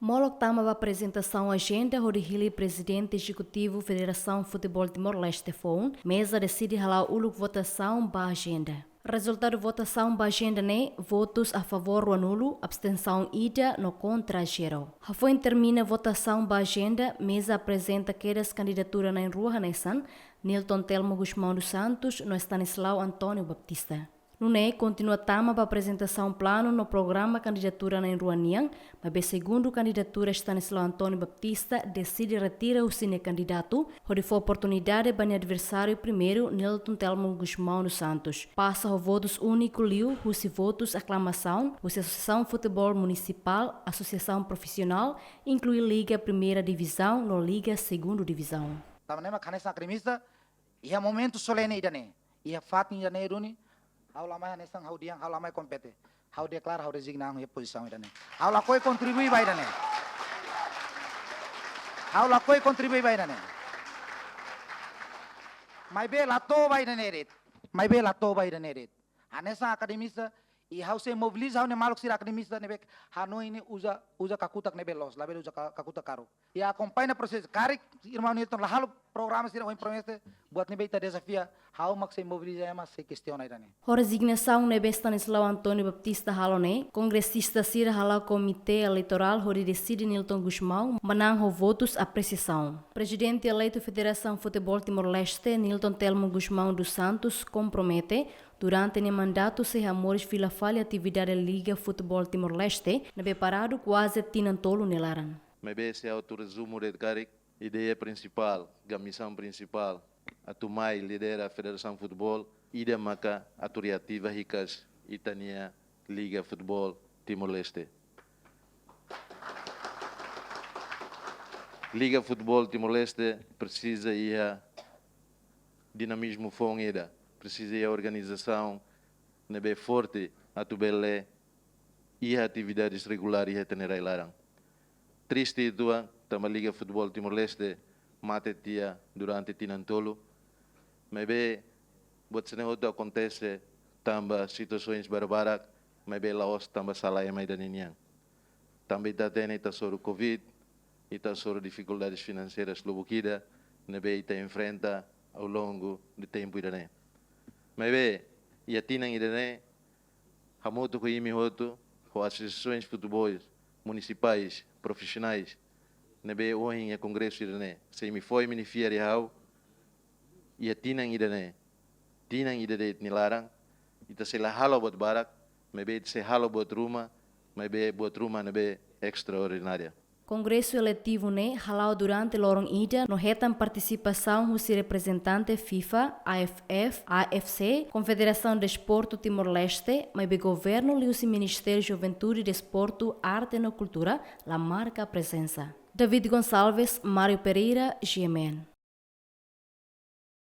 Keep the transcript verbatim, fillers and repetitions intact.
Molok tama ba aprezentasaun ajenda hodi hili Prezidente Ezekutivu Federasaun Futeból Timor-Leste foun, meza deside hala'o uluk votasaun ba ajenda. Rezultadu votasaun ba ajenda ne'e, votus a favór ruanulu, abstensaun ida no kontra zero. Hafoin termina votasaun ba ajenda, meza aprezenta kedas kandidatura na'in-rua hanesan, Nilton Telmo Gusmão dos Santos no Stanislau António Baptista. Nune'e kontinua tama ba aprezentasaun planu no programa kandidatura na'in-rua nian, maibé segundu kandidatura Stanislau António Baptista deside retira husi nia kandidatu, hodi fó oportunidade ba nia adversáriu primeiru Nilton Telmo Gusmão dos Santos. Pasa ho votus úniku liu husi votus aklamasaun husi Asosiasaun Futeból Munisipál, asosiasaun profisionál, inklui Liga Primeira Divizaun no Liga Segundu Divizaun. Tanba ne'e mak hanesan akademista, iha momentu solene ida-ne'e, iha fatin ida-ne'e duni, ha'u la mai hanesan ha'u dehan, ha'u la mai kompete. Ha'u deklara ha'u rezigna an iha pozisaun ida-ne'e. Ha'u lakohi kontribui ba ida-ne'e. Ha'u lakohi kontribui ba ida-ne'e. Maibé la to'o ba ida-ne'e de'it. Maibé la to'o ba ida-ne'e de'it. Hanesan akademista, i ha'u sei mobiliza ha'u-nia maluk sira akademista ne'ebé hanoin ne'e uza, uza kakutak ne'ebé loos, labele uza ka-, kakutak karuk. I akompaña prosesu. Karik irmaun Nilton la halo programa sira ohin promete, buat ne'ebé ita dezafia, ha'u mak sei mobiliza ema sei kestiona ida-ne'e. Ho rezignasaun ne'ebé Stanislau António Baptista halo ne'e, kongresista sira hala'o komité eleitorál hodi deside Nilton Gusmão manán ho votus apresiasaun. Prezidente eleitu Federasaun Futeból Timor-Leste, Nilton Telmo Gusmão dos Santos, kompromete durante nia mandatu sei hamoris fila fali atividade Liga Futeból Timor-Leste ne'ebé paradu kuaze tinan tolu nia laran. Maibé se ha'u atu rezumu de'it karik, ideia prinsipál, ka misaun prinsipál atu mai lidera Federasaun Futeból, ida maka atu reativa hikas ita-nia Liga Futeból Timor-Leste. Liga Futeból Timor-Leste presiza iha dinamizmu foun ida, presiza iha organizasaun ne'ebé forte atu bele iha atividades regulár iha ita-nia rai laran. Triste uitoan, tanba Liga Futeból Timor-Leste mate tiha durante tinan tolu. Maibé, buat sira-ne'e hotu akontese tanba situasaun barak-barak, maibé la'ós tanba sala ema ida-ne'e nian. Tanba ita hatene ita hasoru covid, ita hasoru difikuldades finanseiras lubuk ida, ne'ebé ita enfrenta ao longo de tempu ida-ne'e. Maibé, iha tinan ida-ne'e, hamutuk ho imi hotu, ho asosiasaun futeból munisipais, profisionais, ne'ebé ohin iha kongresu ida-ne'e, se imi fó imi-nia fiar iha ha'u, iha tinan ida-ne'e, tinan ida de'it nia laran, ita sei la halo buat barak, maibé ita sei halo buat ruma, maibé buat ruma ne'ebé estraordinária. Kongresu eletivu ne'e hala'o durante loron ida no hetan partisipasaun husi reprezentante FIFA, A F F, A F C, Konfederasaun Desportu Timor-Leste, maibé governu liuhusi Ministériu Juventude, Desportu, Arte no Kultura la marka prezensa. David Gonçalves, Mário Pereira, G M N.